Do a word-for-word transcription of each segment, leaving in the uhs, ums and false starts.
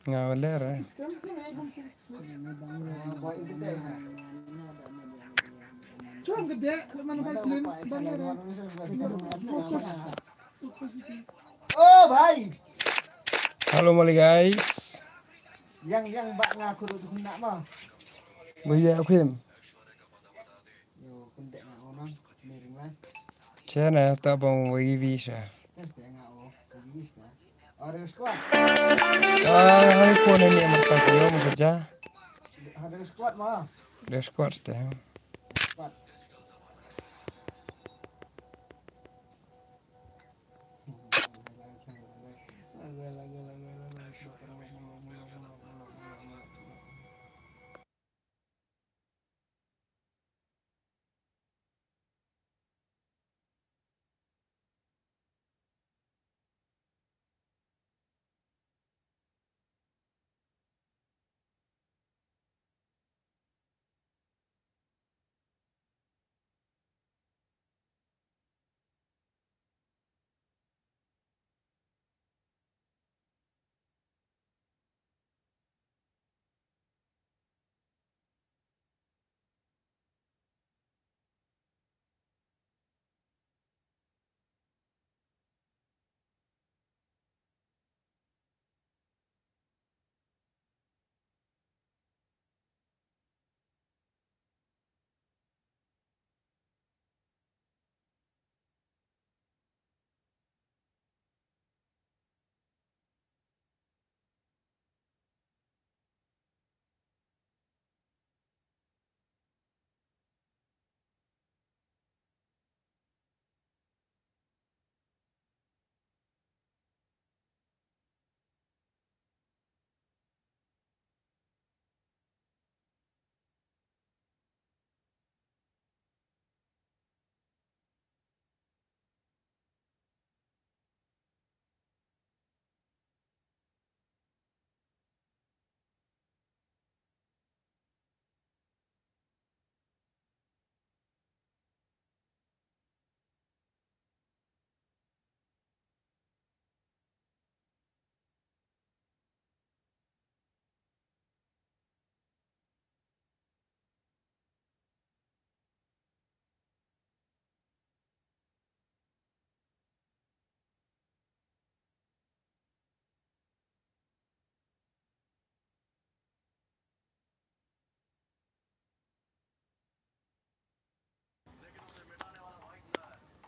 Nga ler eh. Oh bhai. Hello Mali guys. Yang yang bak nga kudu tu nak ma. Boya aku em. Chena ta bang wai visa. Ah, hai ko ne ne ma ta ko mo ja. Ada squad ma. Ada squad ste.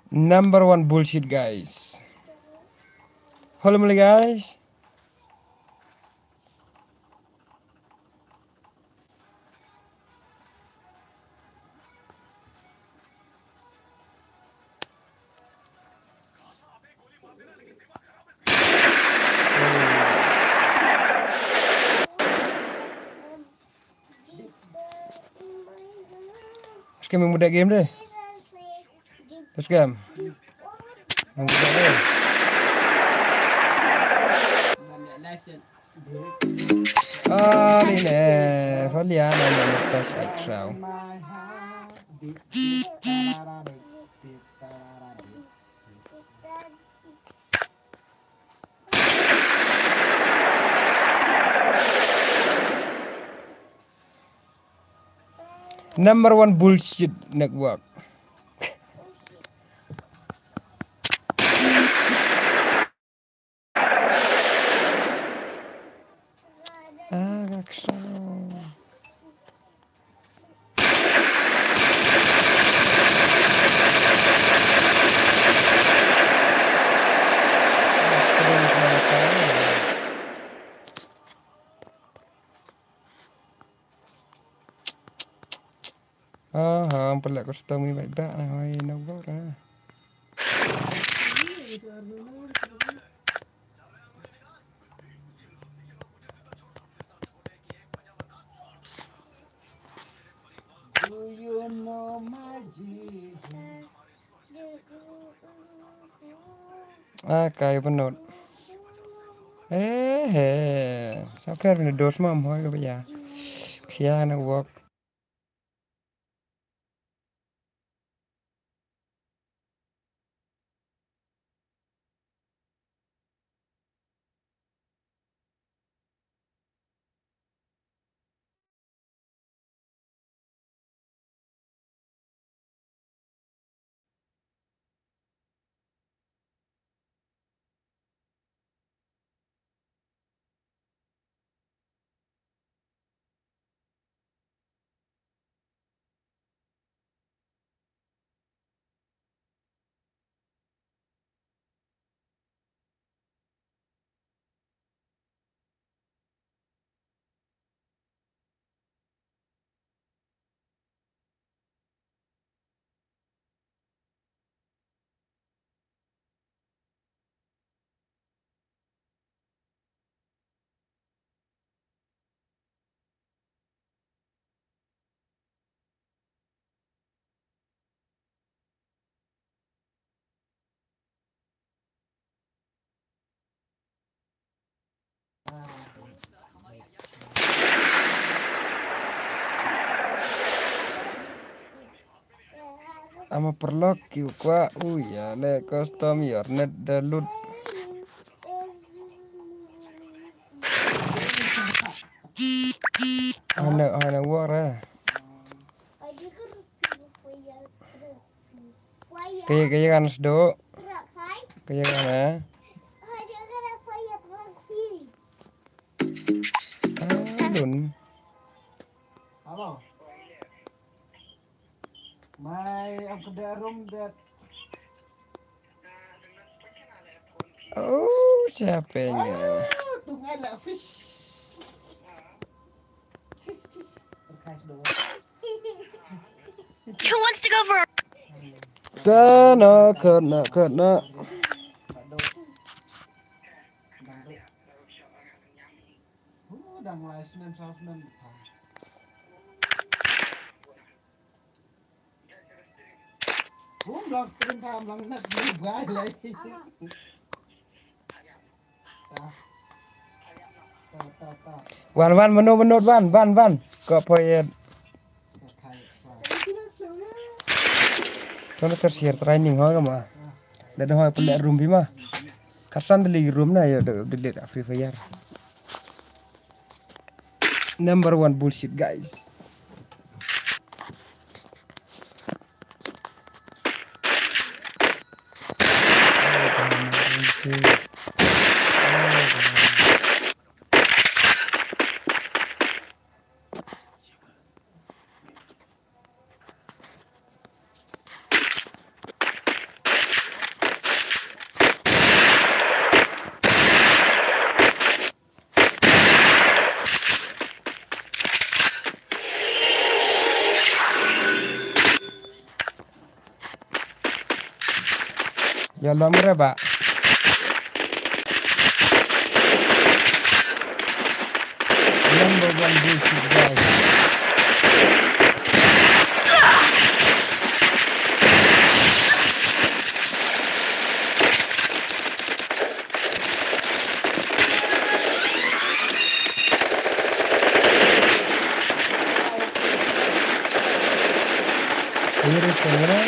Number one bullshit, guys. Hello, Mali, guys. Terus kami muda game deh. Terus game. Muda deh. Ah, ini. Falian, ini tas extra. Number one bullshit network. Ah, ka kshaw. Aha, pala ko sta muni baik dak na, hoi, na bor na. Do you know my Jesus? Ah, kayo penot. Eh, eh. Sa pher pyndonkam hoi ka ba ïa. Khia na wok. Ama paralok ki kwah u ïa leh custom ïa net da lut. Hana hana war eh. Kaya kaya kan sdo. Kaya kan eh. Alun. Hello. My, I'm the room that Oh, siapa nya? Tungai la fish. Sis sis. Berkai sdo. Who wants to go for a Kana kana kana. Dang lai snem saw snem. Hum long stream pa long net ni bai lai. Ta ta ta ta. Wan wan menot menot wan wan wan. Ko poyet. Kono ter share training ho kama. Dada ho pele room bima. Karsan deli room na yo delete Free Fire. Number one bullshit guys. Ya lo mre ba. Number one bullshit guys. Ini sebenarnya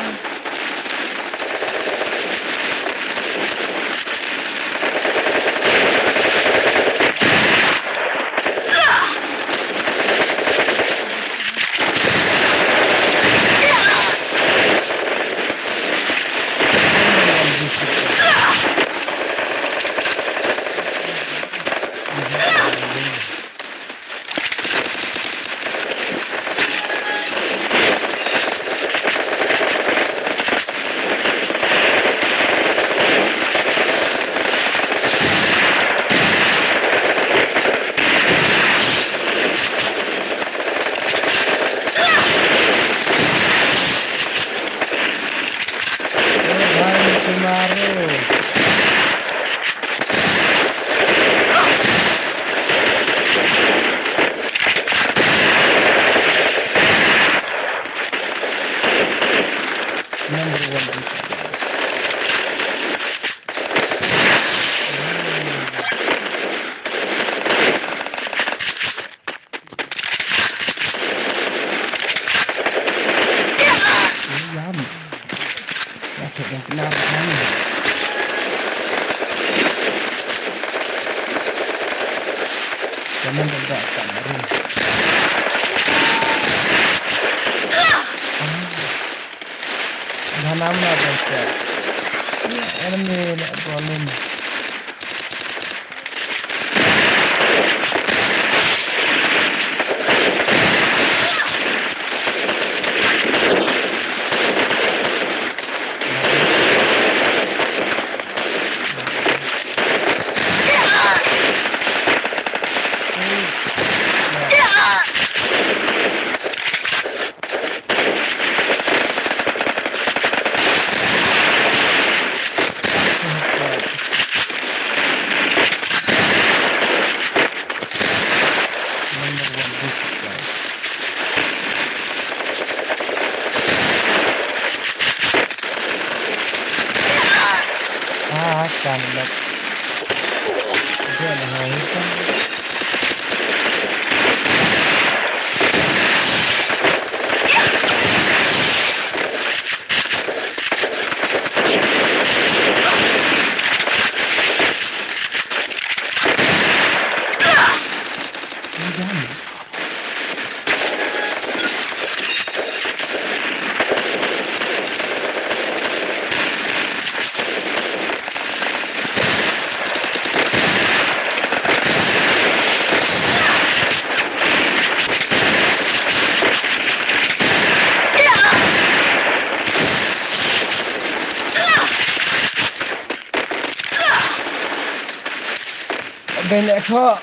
Bên lại khó.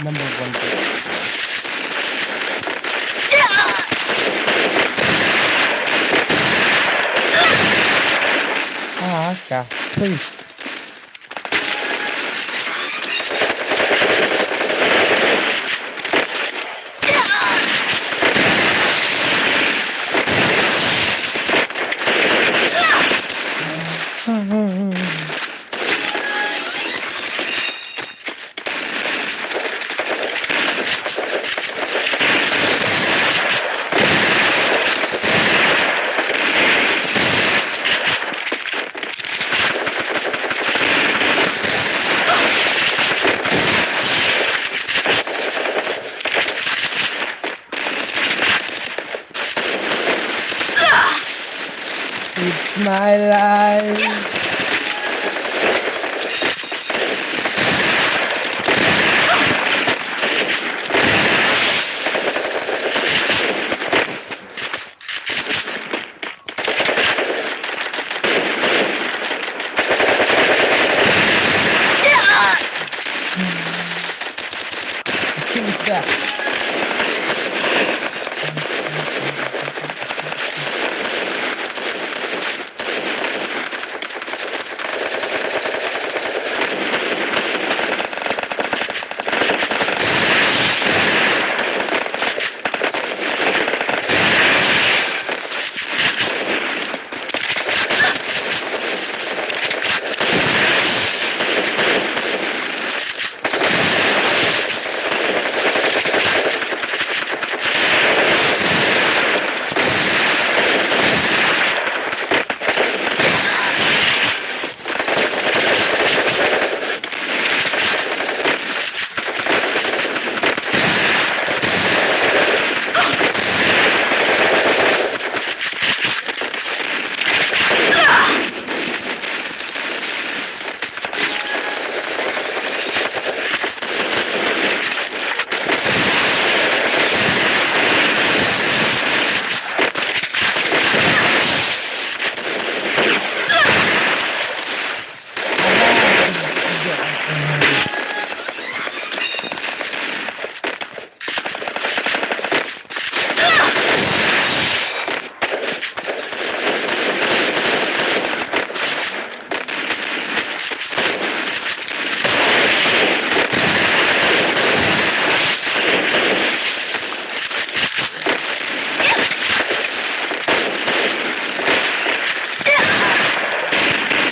Number one. Ah, ka. Please. It's my life. Who's that?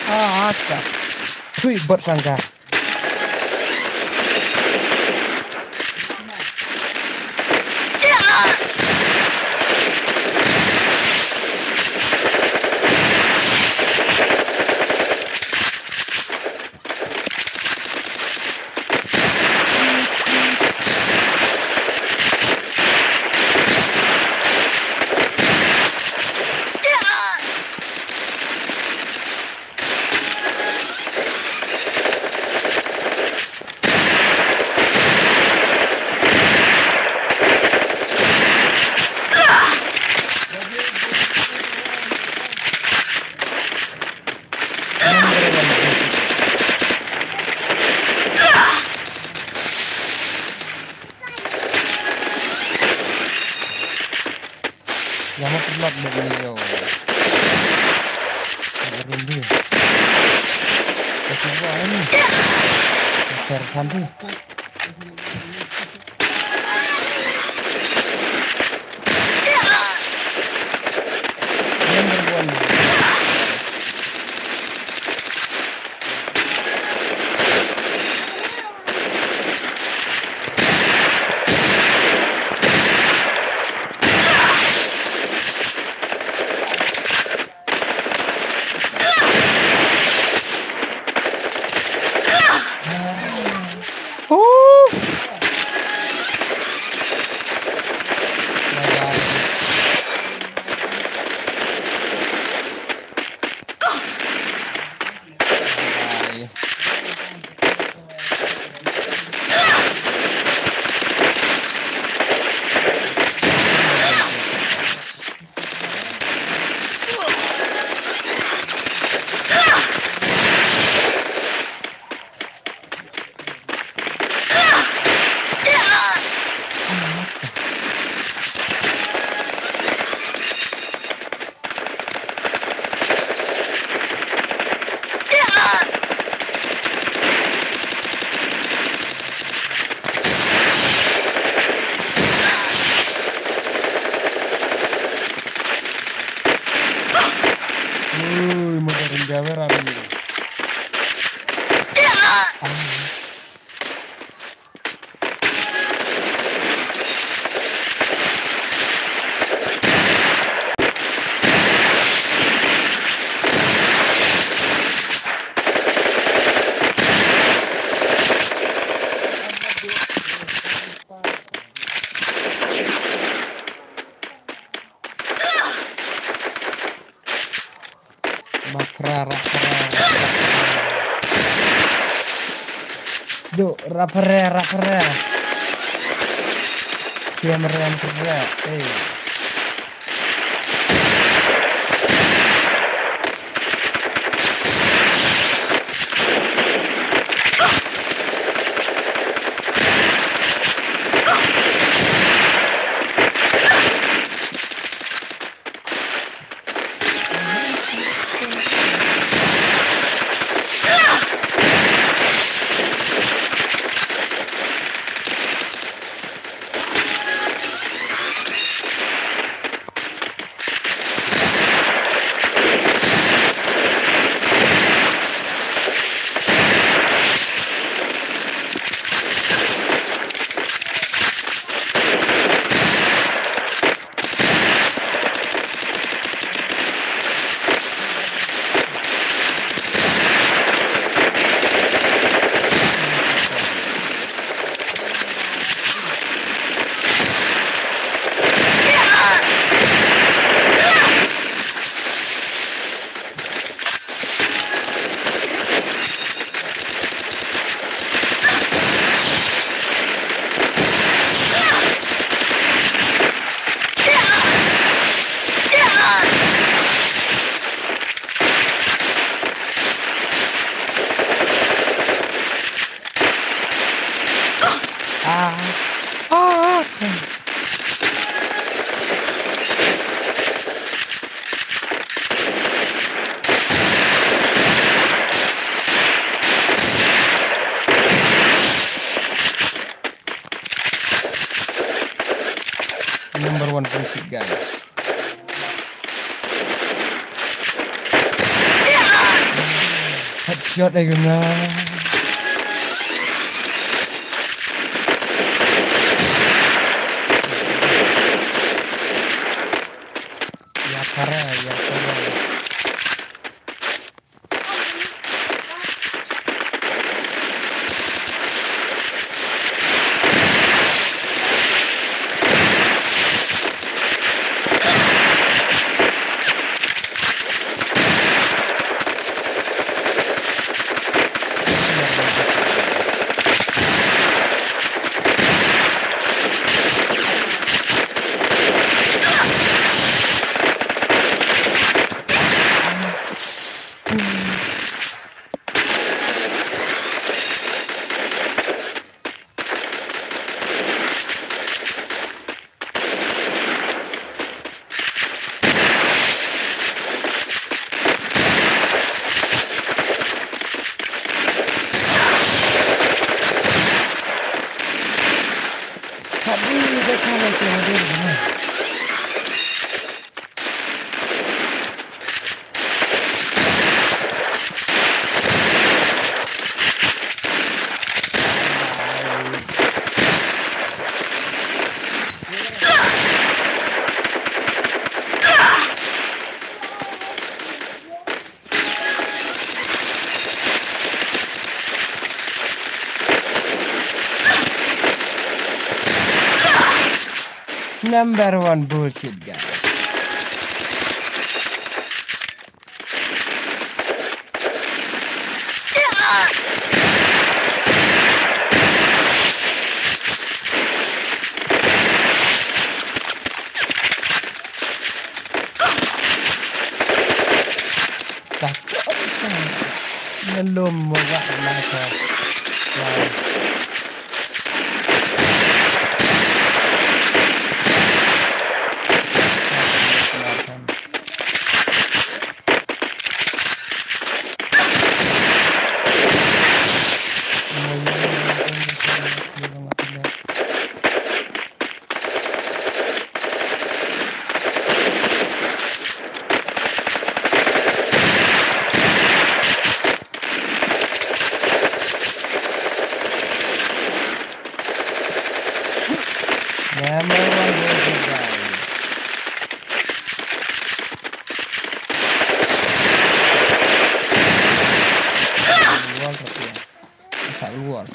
Ah, asta. Tui, bot sangka. Jangan pernah begini yo. Berunding. Kasih gua ini. Ter sampai. Ui, modern jaber ari. Ah. Ba phra, ra phra, ra phra. Duk, ra phra, ra phra. Kiam rem phra, eh. Ah. Ah. Number one free kick, guys. Headshot aja na. Ya para, ya para. Number one bullshit guy. Nalum mo ba na ka. Number one bullshit guy. Wall rupiah. Asal wall.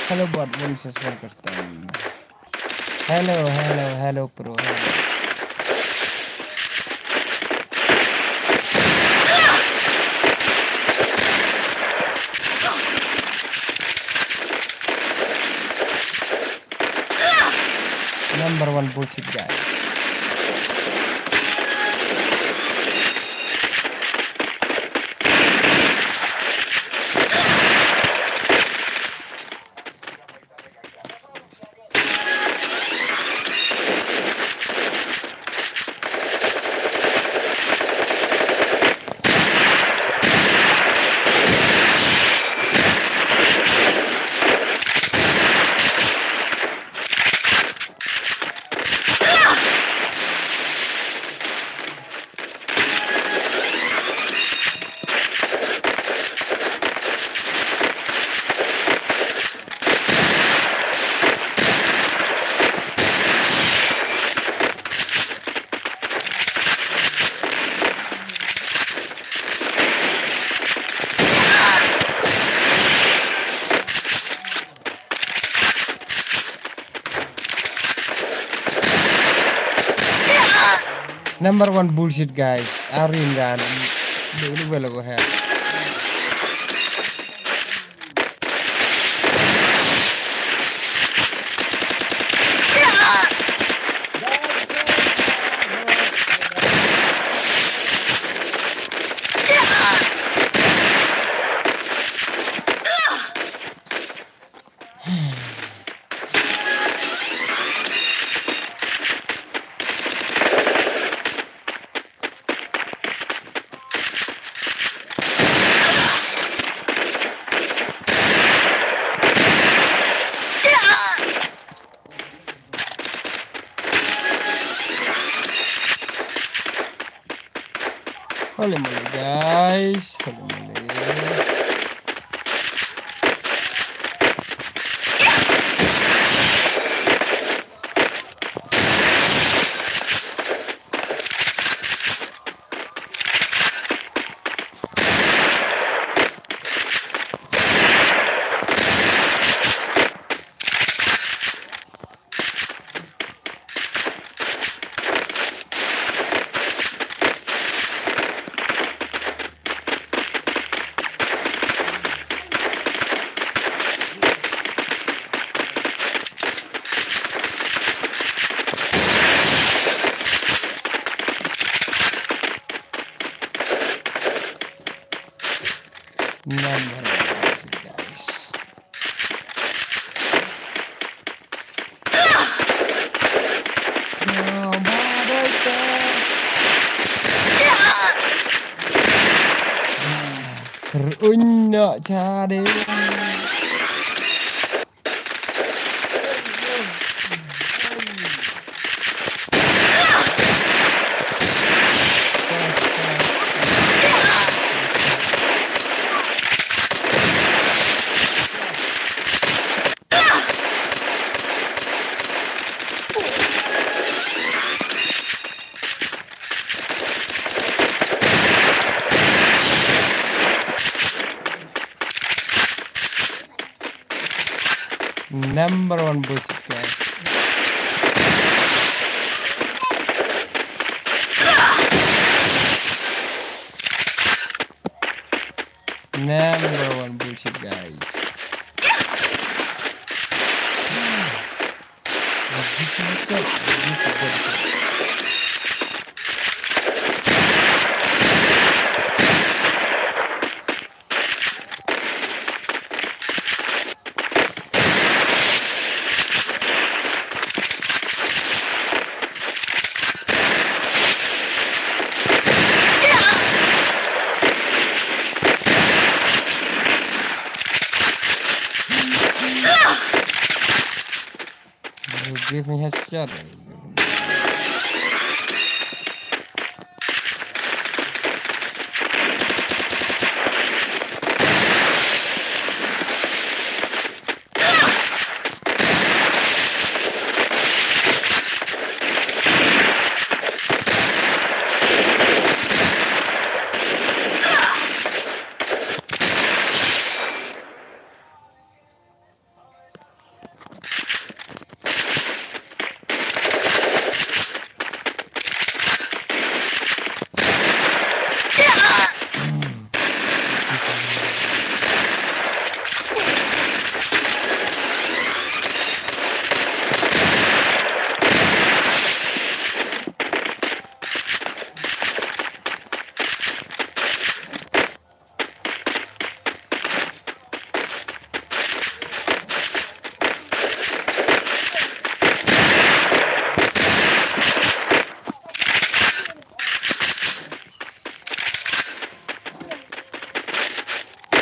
Hello bot, one versus one करता हूँ. Hello, hello, hello pro, hello. Number one bullshit guy. Number one bullshit guys. Arin gan. Dulu belo go ahead. Number one, guys. Kerunyo cari. Number one bullshit, guys. Number one bullshit, guys. You give me headshot.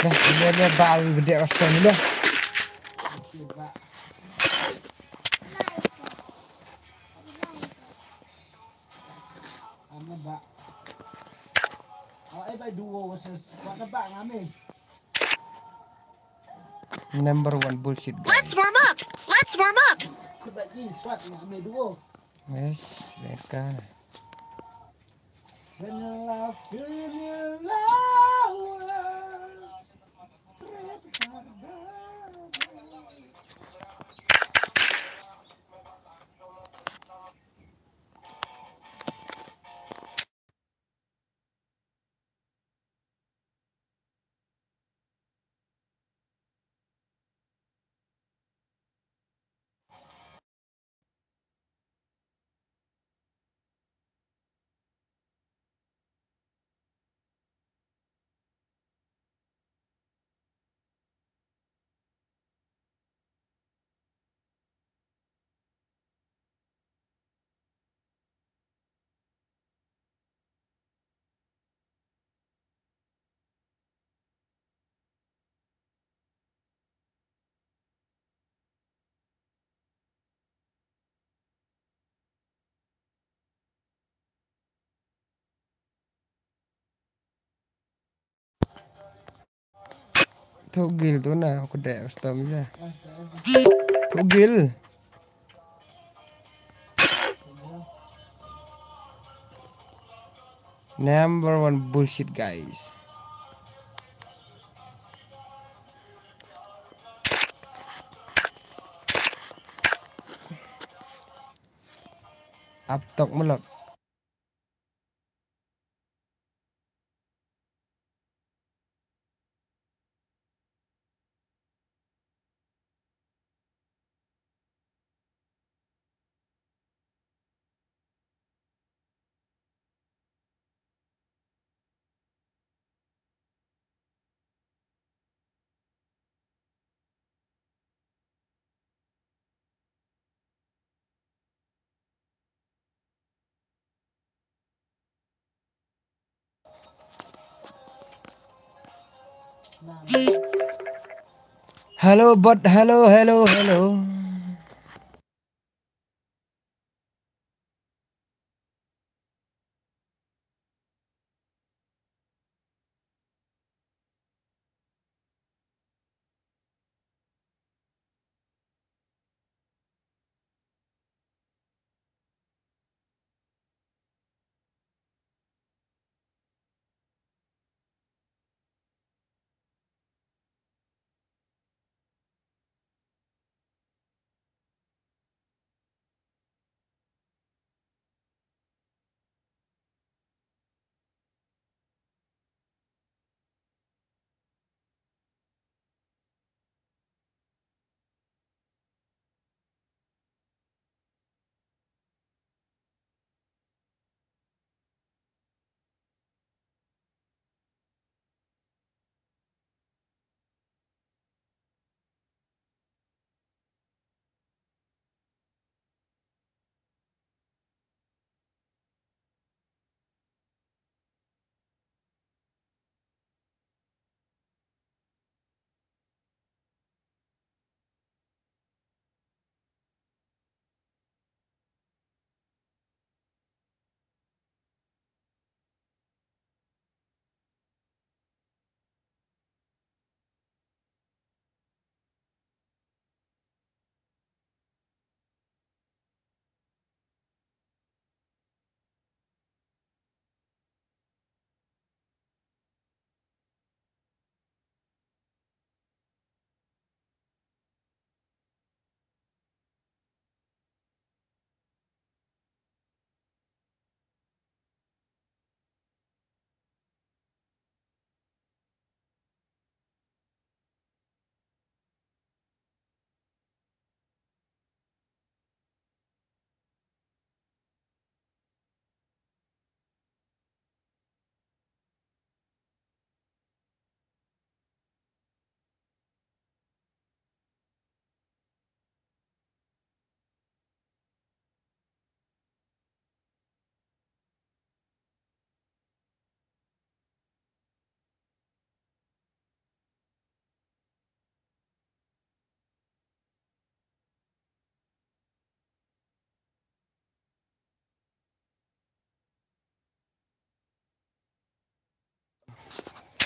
Dah, dia, dia bal gede rasanya dah. Number one bullshit, guys. Let's warm up. Let's warm up. Yes, mereka. Send love to your lovers. Tugil tu na, aku dek stom je. Tugil. Number one bullshit, guys. Aptok mulak. Hello, but hello, hello, hello.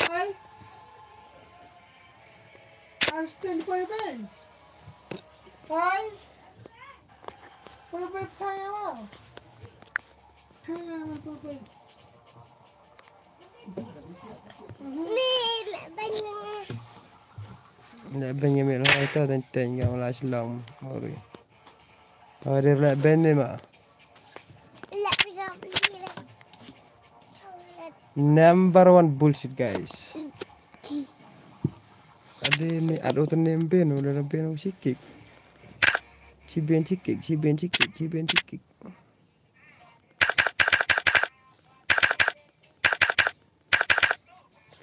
Hi. I'm still for you, babe. Hi. For you, babe, come here. Come here, my baby. Leh ben ïa me leh ita teng teng ïa la shlong. Ori. Ori leh ben ne ma. Number one bullshit, guys. Ade ne ado tene ben, udah ben sikik. Ci ben sikik, ci ben sikik, ci ben sikik.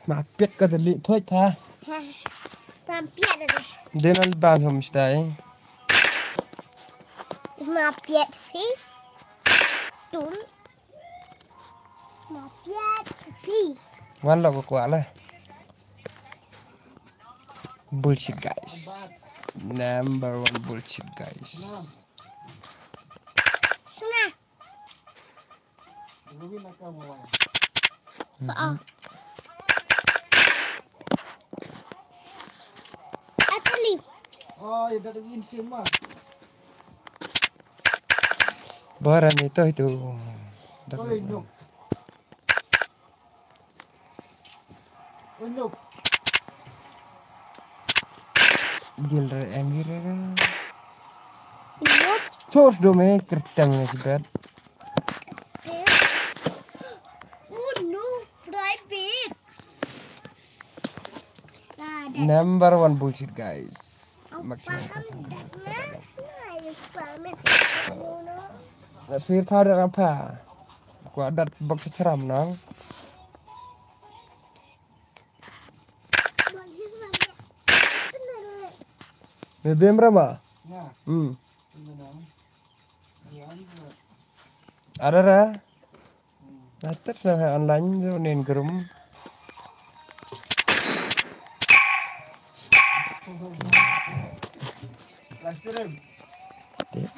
Ma piat ka dali thoi tha. Ma piat da. Denan ban hom stai. Ma piat phi. Tun. Ma piat phi. Wan lo ko kwala. Bullshit, guys. Number one bullshit, guys. Suna. Ah. Oh, ya dah ada insane mah. Barang itu itu. Oi, no. Oi, no. Gil re, em, gil re. Source do me kertang ne sibet. Oh no, private. Number one bullshit, guys. Mak sure ka sang. Naswir pha da apa? Ku adat bak seram nang. Me bem rama? Hmm. Ada ra? Natat sa online tu nin gerum. Tip.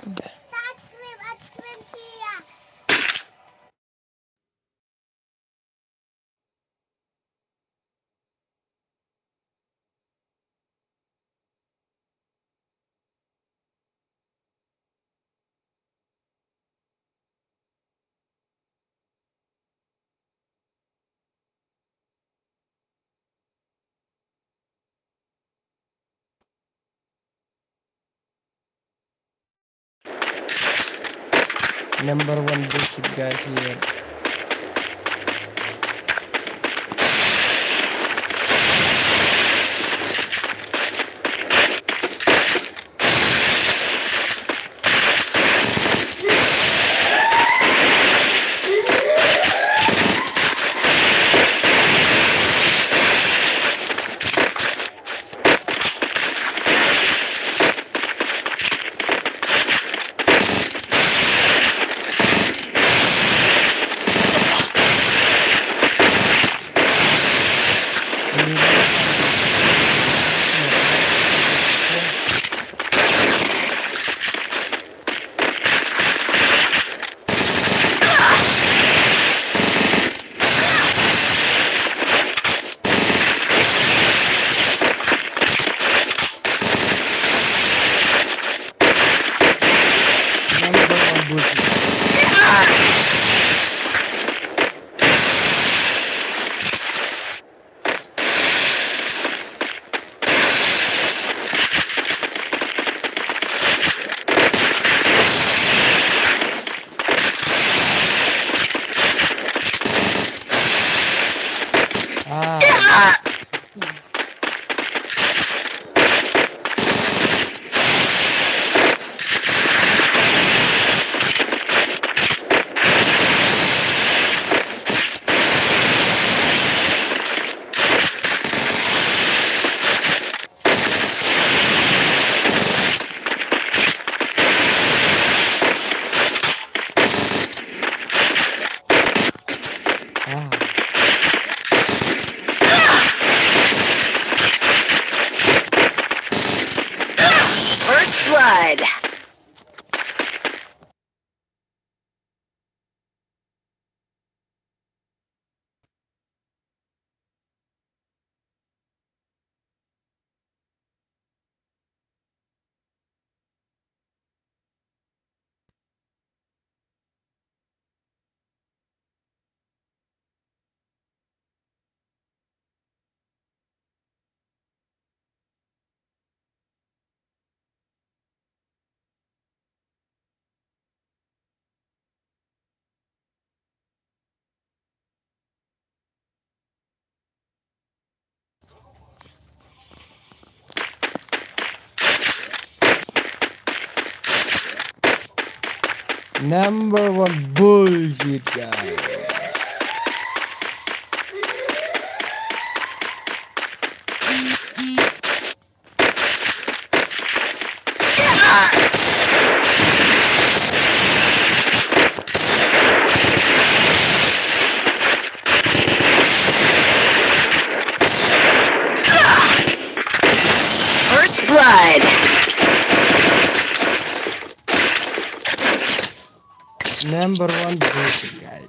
Number one bullshit guy here. Ah. First blood. Number one bullshit guy. First blood. Number one bullshit, guys.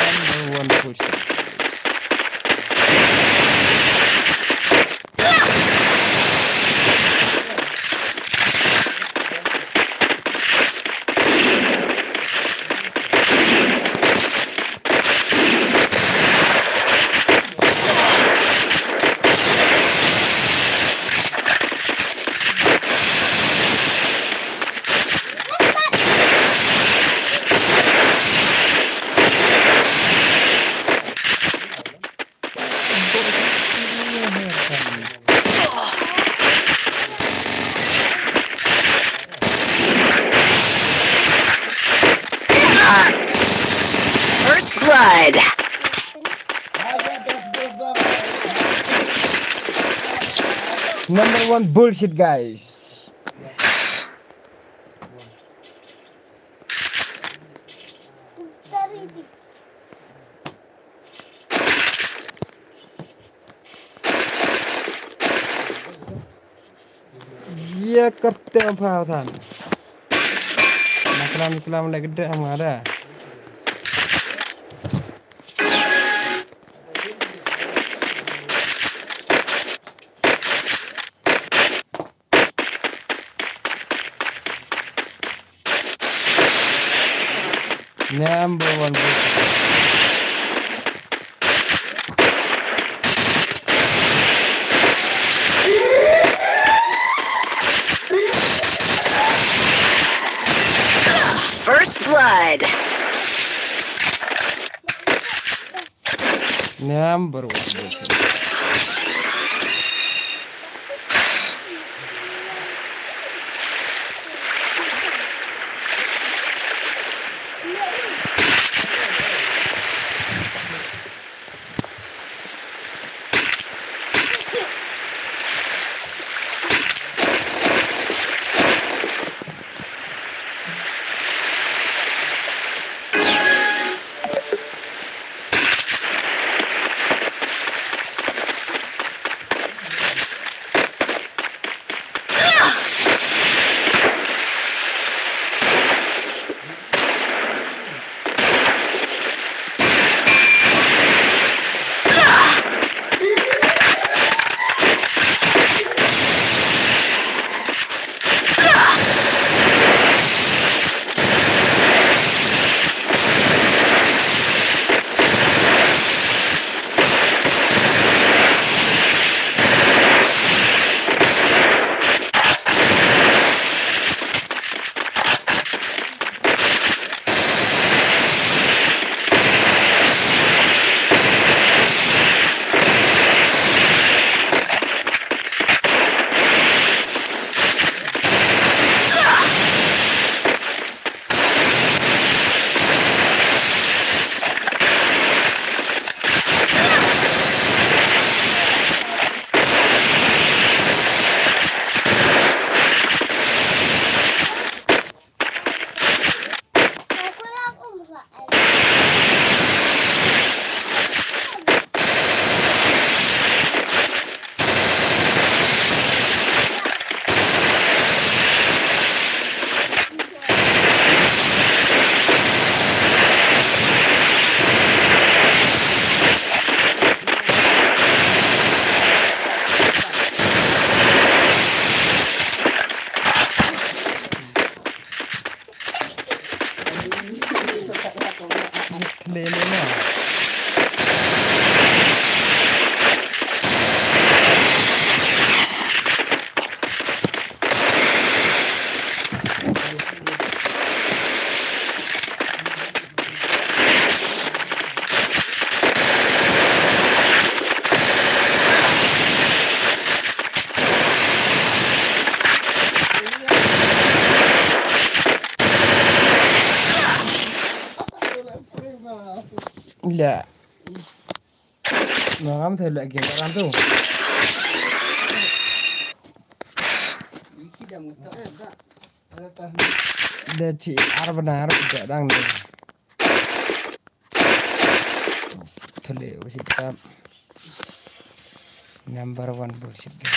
Number one bullshit. First blood. Number one bullshit, guys. Ye kerte am pha than. Naklam klam le gede am ada. Number one. First blood. Number one. La. Ngam thei la game ram tu. Da chi ar bana ar da dang ne. Thale, oh, shit, tap. Number one bullshit game.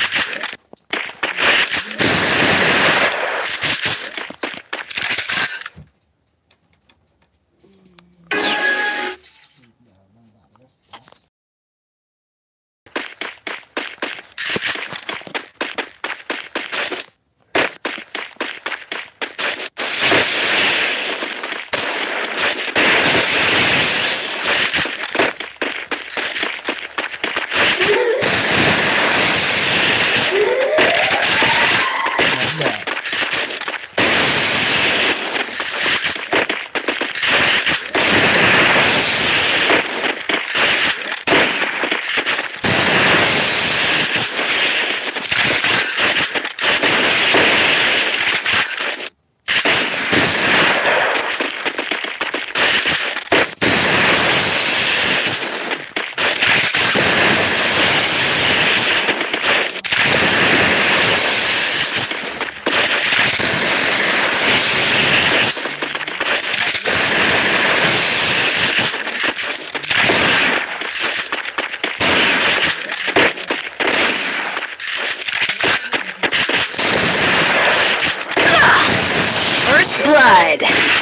blood.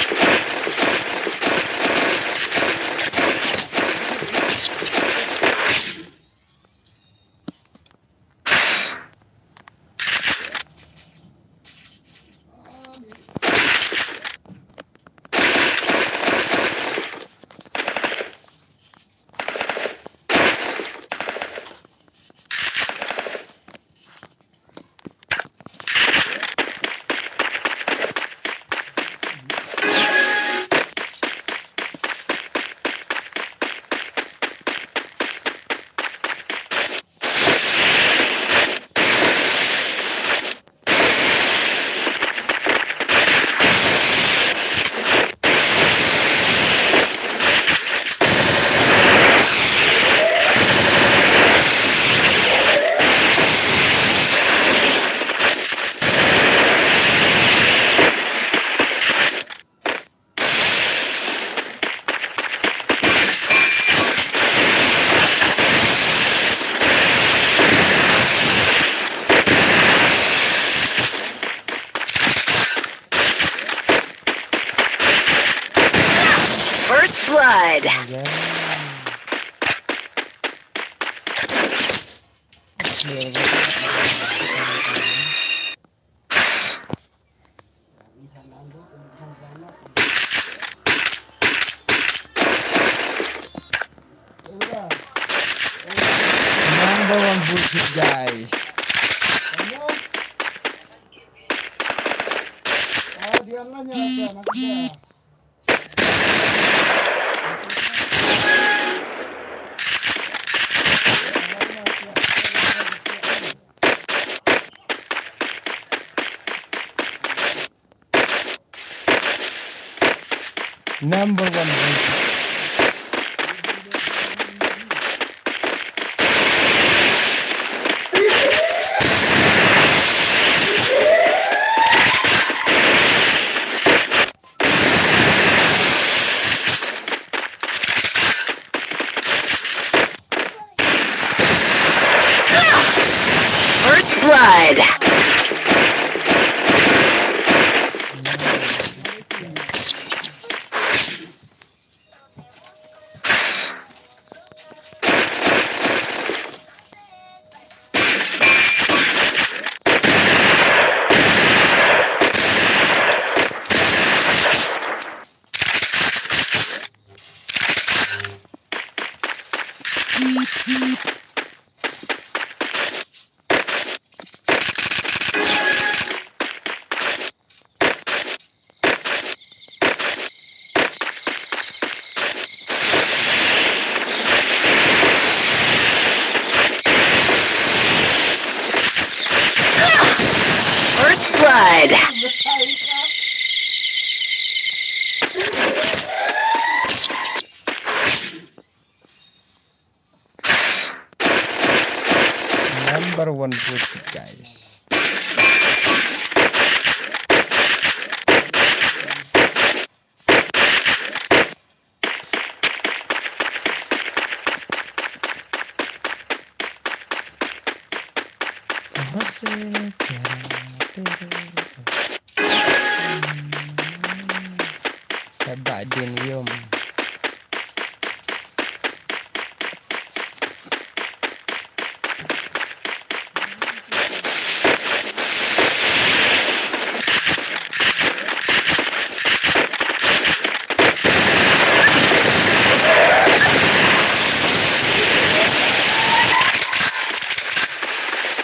First blood. Number one bullshit, guys. Number one. First blood. First blood. Number one push, guys. Hebat din yum.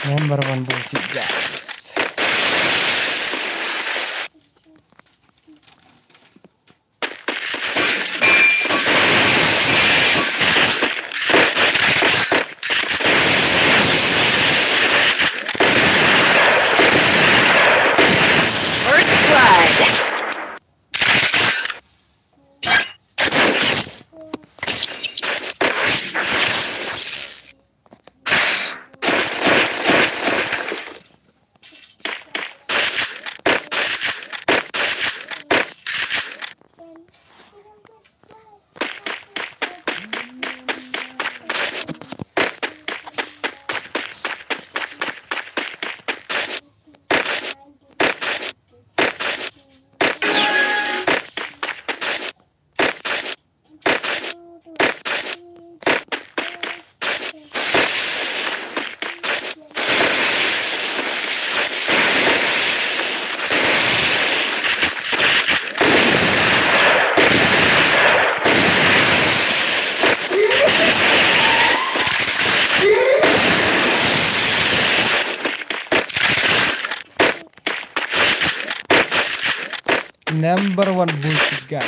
Number one bullshit, guys. First blood. Number one bullshit guy.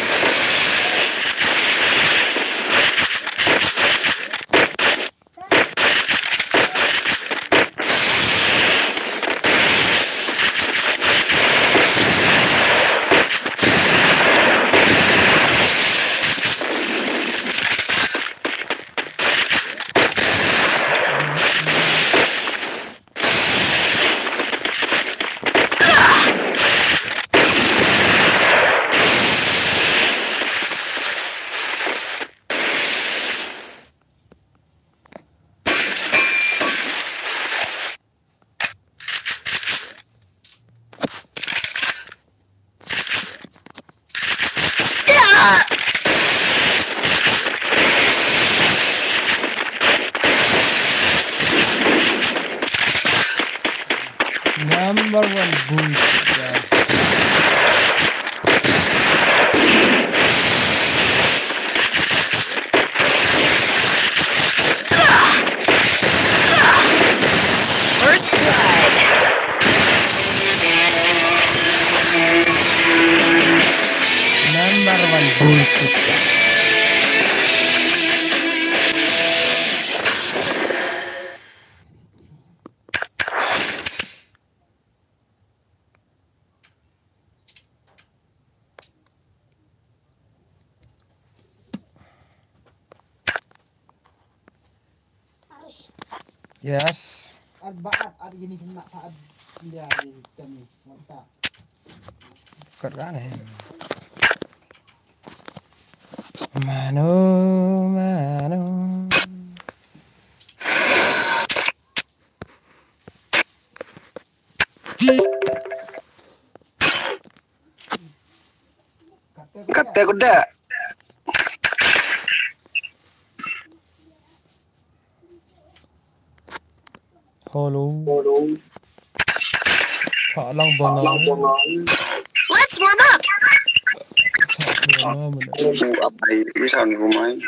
Number one bullshit guy. First blood. Number one bullshit. Yes. Keren eh. Mano, mano. Kata kuda. Hello. Hello. Chah lang bang. Let's warm up. Chah lang bang. Abai, isan rumai.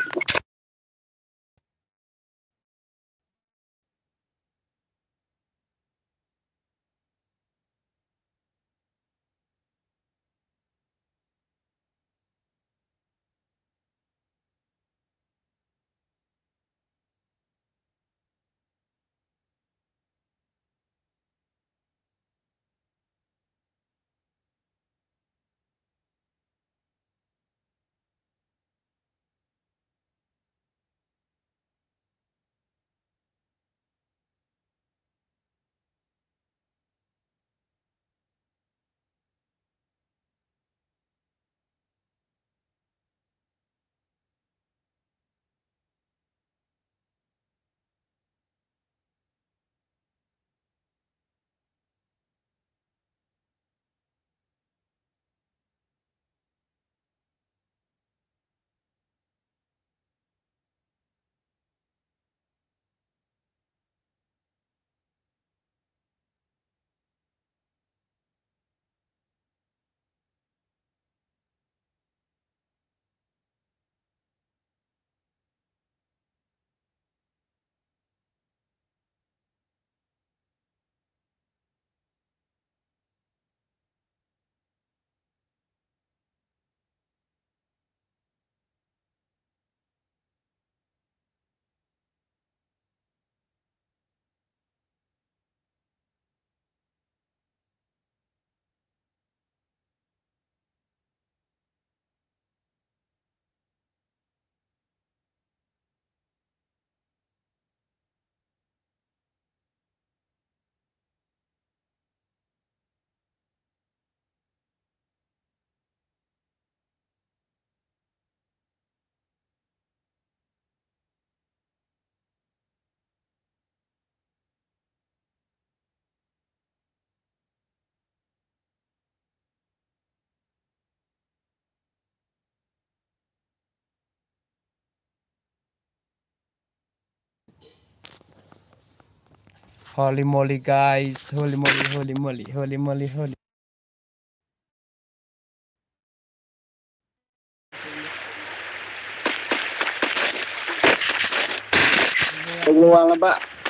Holy moly, guys. Holy moly, holy moly, holy moly, holy.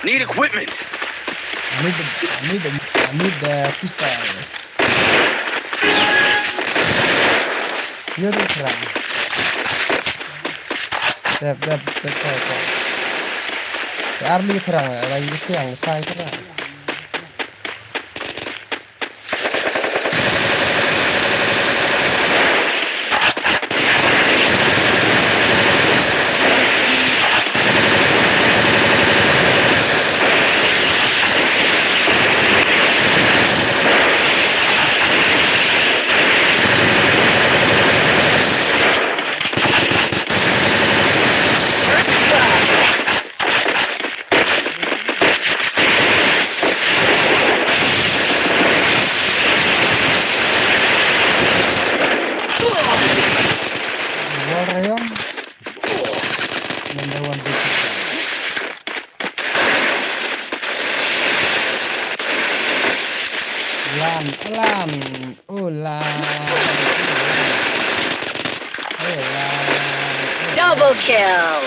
Need equipment. I need the, I need the, I need the pistol. Ïa ri thrang. Dep, dep, dep, dep, dep. Te ar li thrang, la ïa tiang, sai thrang. Wall rayong. Number one big. Lan, lan, oh, lan, oh, lan, oh, lan. Double kill.